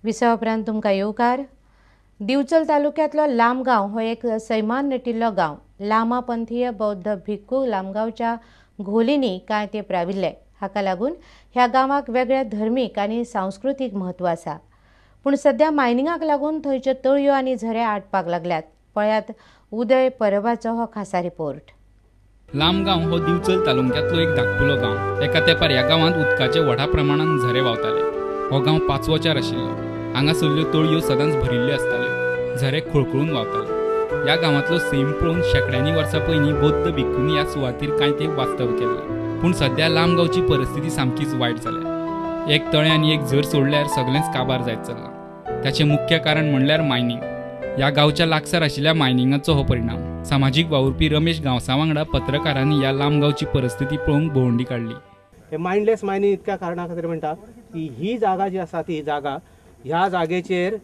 विसवा उपरांत तुमकां येवकार. दिवचल तालुक्यांतलो लामगांव हो एक सैमान नटिल्लो गांव. लामा पंथीय बौद्ध भिक्खू लामगांवच्या घोलींनी कांय तेंप राविल्ले. हाका लागून ह्या गांवाक वेगळें धर्मीक आनी सांस्कृतीक म्हत्व आसा. पूण सद्या मायनिंगाक लागून थंयच्यो तळयो आनी झरे आटपाक लागल्यात. पळयात उदय परबाचो हो खासा रिपोर्ट. लामगांव हो दिवचल तालुक्यांतलो एक धाकटुलो गांव. एका तेंपार ह्या गांवांत उदकाचे व्हडा प्रमाणान झरे व्हांवताले. हो गांव पांचवोचार आशिल्लो. हांगासरल्यो तळयो सदांच भरिल्ल्यो आसताल्यो. झरे खळखळून व्हांवताले. ह्या गांवांतलो सैम पळोवन शेंकड्यांनी वर्सां पयलीं बौद्ध भिक्खूंनी ह्या सुवातीर कांय तेंप वास्तव केल्लें. पूण सद्या लामगांवची परिस्थिती सामकीच वायट जाल्या. एक तळें आनी एक झर सोडल्यार सगळेंच काबार जायत चल्लां. ताचें मुख्य कारण म्हणल्यार मायनींग. ह्या गांवच्या लागसार आशिल्ल्या मायनिंगाचो हो परिणाम. सामाजीक वावुरपी रमेश गांवसा वांगडा पत्रकारांनी ह्या लामगांवची परिस्थिती पळोवंक भोंवडी काडली. हे मायंडलेस मायनींग इतक्या कारणा खातीर म्हणटा की ही जागा जी आसा ती जागा ह्या जागेचेर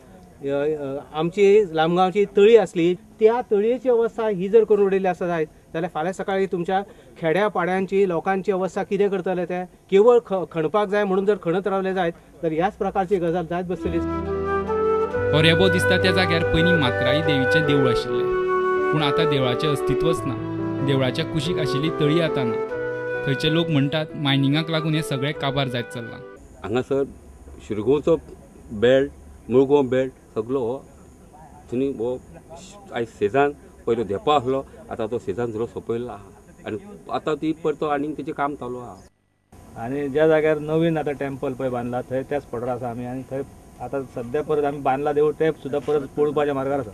आमची लामगांवची तळी आसली. त्या तळयेची अवस्था ही जर करून उडयल्ली आसा जायत जाल्यार फाल्यां सकाळी तुमच्या खेड्या पाड्यांची लोकांची अवस्था कितें करतले ते केवळ खणपाक जाय म्हणून जर खणत रावले जायत तर ह्याच प्रकारची गजाल जायत बसतली. हो रेबो दिसता त्या जाग्यार पयलीं मात्राई देवीचें देवूळ आशिल्लें. पूण आतां देवळाचें अस्तित्वच ना. देवळाच्या कुशीक आशिल्ली तळी आतां ना. थंयचे लोक म्हणटात मायनिंगाक लागून हें सगळें काबार जायत चल्लां. हांगासर शिरगांवचो बेल्ट, मुळगांव बेल्ट सगलो हो थंय हो आयज सेजान पयलो धेंपो आसलो, आतां तो सेजान सगळो सोंपयल्लो आहा आनी आतां ती परतो आनीक तेचें काम चालू आहा. आनी ज्या जाग्यार नवीन आतां टेम्पल पळय बांदला थंय त्याच स्पॉटार आसा आमी. आनी थंय आतां सद्या परत आमी बांदला देवूळ ते सुद्दां परत पळोवपाच्या मार्गार आसा.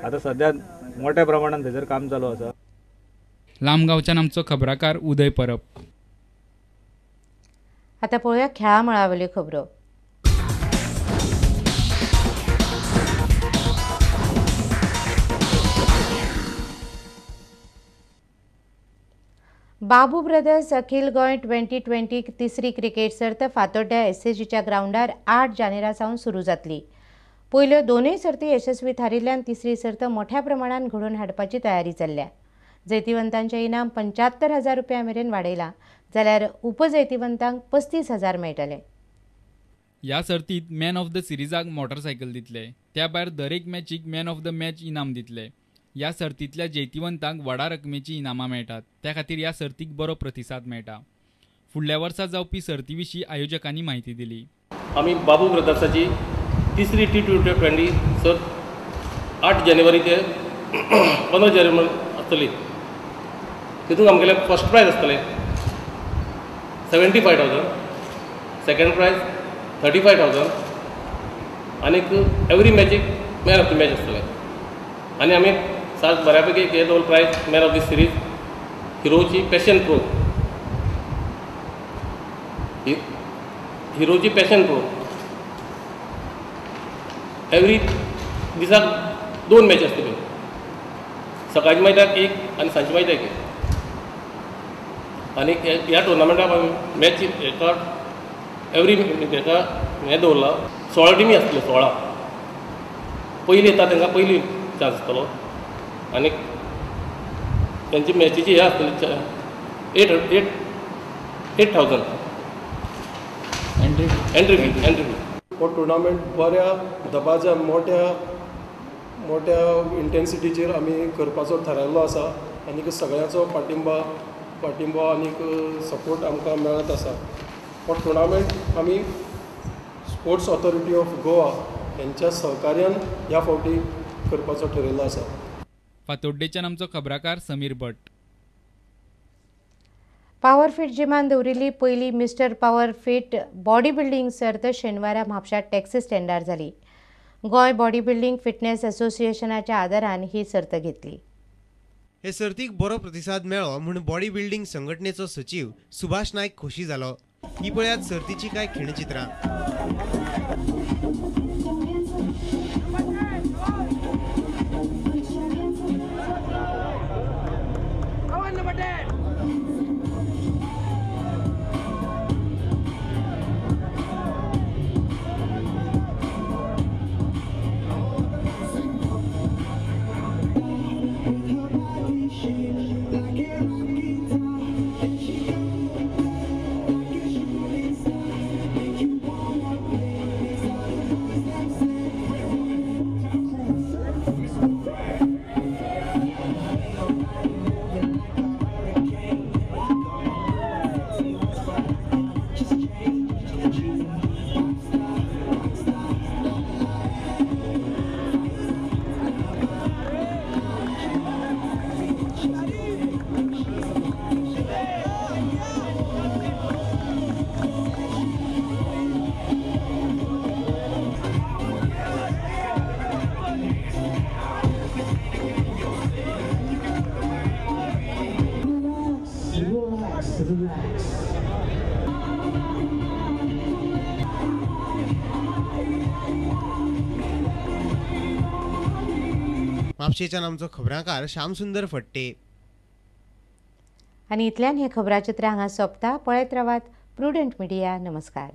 आतां सद्या मोठ्या प्रमाणान थंयसर काम चालू आसा. लामगांवच्यान आमचो खबराकार उदय परब. आतां पळोवया खेळा मळावयल्यो खबरो. बाबू ब्रदर्स अखिल गोंय 2020 तिसरी क्रिकेट सर्त फातोड्ड्या एसएजीच्या ग्रावंडार 8 जानेरा सावन सुरू जातली. पयल्यो दोनूय सर्ती यशस्वी थारिल्ल्यान तिसरी सर्त मोठ्या प्रमाणान घडोवन हाडपाची तयारी चल्ल्या. जैतिवंतांचें इनाम 75,000 रुपया मेरेन वाडयलां जाल्यार उपजैतिवंतांक 35,000 मेळटले. ह्या सर्तीत मॅन ऑफ the सिरिजाक मोटरसायकल दितले. त्या भायर दरेक मॅचीक मॅन ऑफ the match इनाम दितले. ह्या सर्तींतल्या जैतिवंतांक व्हडा रकमेची इनामां मेळटात. त्या खातीर ह्या सर्तीक बरो प्रतिसाद मेळटा. फुडल्या वर्सा जावपी सर्ती विशीं आयोजकांनी म्हायती दिली. आमी बाबू ब्रदर्साची तिसरी T20 सर्त 8 जानेवारी ते 15 जानेवारी आसतली. तितून आमगेलें फर्स्ट प्रायज आसतलें 75,000, सेकंड प्रायज 35,000 आनीक एवरी मॅचीक मॅन ऑफ the match आसतलें. आनी आमी सात बऱ्यापैकी हे दोन prize man of the series हिरोची passion pro, हिरोची passion pro every दिसाक 2 मॅच आसतल्यो, सकाळच्या मैदाक एक आनी सांजच्या मैदाक एक. आनी ह्या टुर्नामेंटाक आमी मॅच हेका एवरी हेका हें दवरलां 16 टिमी आसतल्यो. 16 पयलीं येता तांकां पयलीं चान्स आसतलो आनी तांची मॅचीची हें आसतली 8,000 एंट्री फी. एंट्री फी हो टुर्नामेंट बऱ्या दबाज्या मोठ्या मोठ्या इंटेन्सिटीचेर आमी करपाचो थारायल्लो आसा आनी सगळ्यांचो पाठिंबो आनीक सपोर्ट आमकां मेळत आसा. हो टुर्नामेंट आमी स्पोर्ट्स ऑथॉरिटी ऑफ गोवा हेंच्या सहकार्यान ह्या फावटी करपाचो ठरयल्लो आसा. फातोड्डेच्यान आमचो खबराकार समीर भट. पावर फिट जिमान दवरिल्ली पयली mister power fit body building सर्त शेनवारा म्हापशा टॅक्सी स्टँडार जाली. गोंय बॉडी बिल्डींग फिटनेस असोसिएशनाच्या आदारान ही सर्त घेतली. हे सर्तीक बरो प्रतिसाद मेळ्ळो म्हूण बॉडी बिल्डींग संघटनेचो सचीव सुभाष नायक खोशी जालो. ही पळयात सर्तीची कांय खिणचित्रां. Relax. म्हापशेच्यान आमचो खबराकार श्यामसुंदर फट्टे. आनी इतल्यान हें खबराचित्र हांगा सोंपता. पळयत रावात प्रुडंट मिडिया. नमस्कार.